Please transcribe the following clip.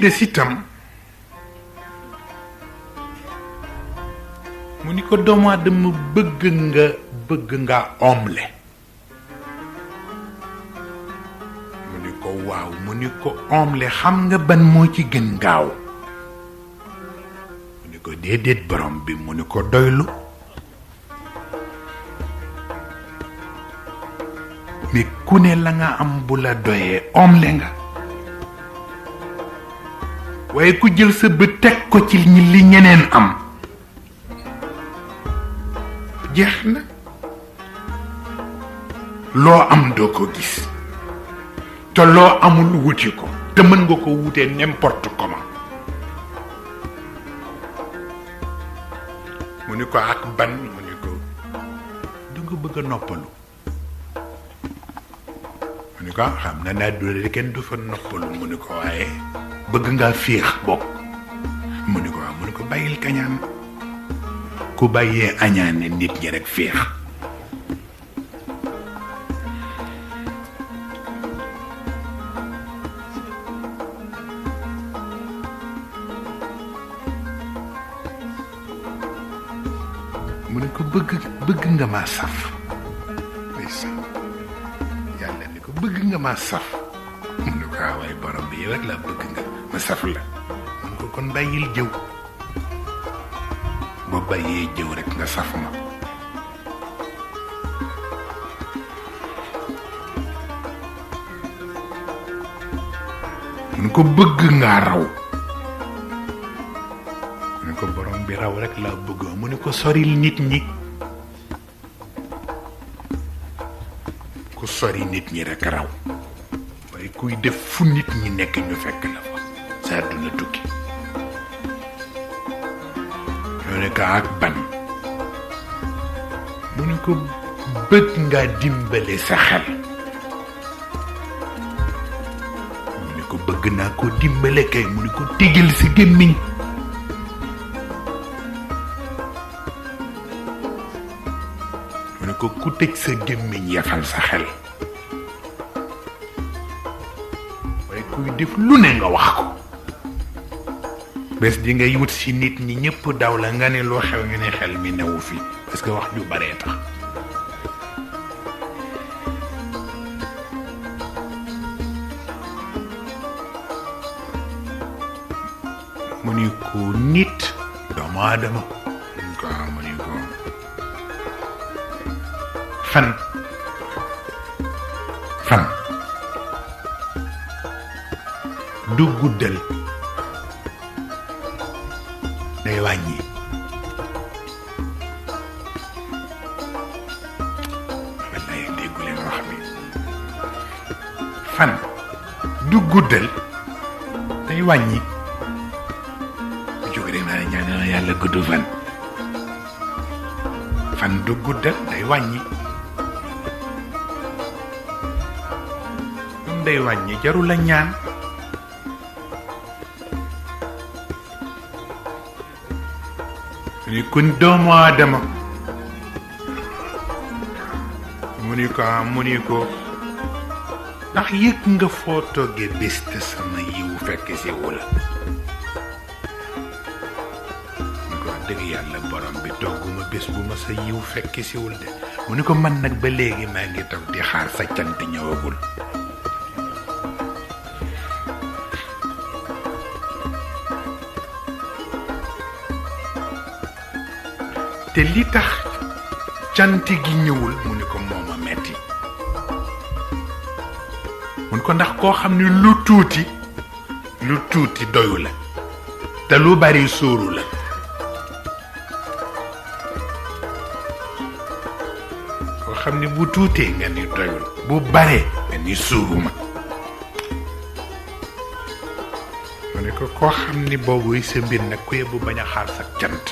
des itam mu ni ko doomu aadama bëgg nga omle mu ni ko waaw mu ni ko omle xam nga ban moo ci gën gaaw mu ni ko déedéet borom bi mu ni ko doylu mais ku ne la nga am bu la doyee omle nga waaye ku jël sa bët teg ko ci li ñeneen am jeex na loo am doo ko gis te loo amul wuti ko te mën nga ko wutee n'importe comment mu ni ko ak ban mu ni ko du nga bëgg a noppalu mu ni ko xam na naa dule kenn du fa noppalu mu ni ko waaye bëgg ngaa féex bokk mu ni ko waaw mu ni ko bàyyil kañaan ku bàyyee añaane nit ñi rek féex mu ni ko bëgg nga maa saf ndeysaan yàlla ni ko bëgg nga maa saf mu ni ko waaye borom bi yow rek laa bëgg nga ma saf la mu ni ko kon bàyyil jëw boo bàyyee jëw rek nga saf ma mu ni ko bëgg ngaa raw mu ni ko borom bi raw rek laa bëgg mu ni ko soril nit ñi ku sori nit ñi rek raw waaye kuy def fu nit ñi nekk ñu fekk la fa sa àdduna tukki ñoo ne ko ak ban mu ni ko bëgg ngaa dimbale sa xel mu ni ko bëgg naa ko dimbale kay mu ni ko tégal si gémmiñ mu ni ko ku tëj sa gémmiñ yafal sa xel waaye kuy def lu ne nga wax ko bés di ngay wut si nit ñi ñëpp daw la nga ne loo xew ñu ne xel mi newu fi parce que wax ju baree tax mu ni ko nit doomu aadama mu ni ko fan du guddal day wàññi wallaay déggu leen wax bi fan du guddal day wàññi bu jóge rek naa ñaan yàlla gudd fan du guddal day wàññi moom day wàññi jarul la ñaan ni kun doomu aadama mu ni ko ndax yëg nga foo toggee bés te sama yiwu fekk si wula mu ko wax dëgg yàlla borom bi togguma bés bu ma sa yiw fekk si wul de mu ni ko man nag ba léegi maa ngi toog di xaar sa cant ñëwagul te li tax cant gi ñëwul mu ni ko mooma metti mun ko ndax koo xam ni lu tuuti doyu la te lu bari sóoru la koo xam ni bu tuutee nga ni doyul bu baree nga ni sóoruma mu ne ko koo xam ni boobu sa mbir nag ku yebbu bañ a xaar sa cant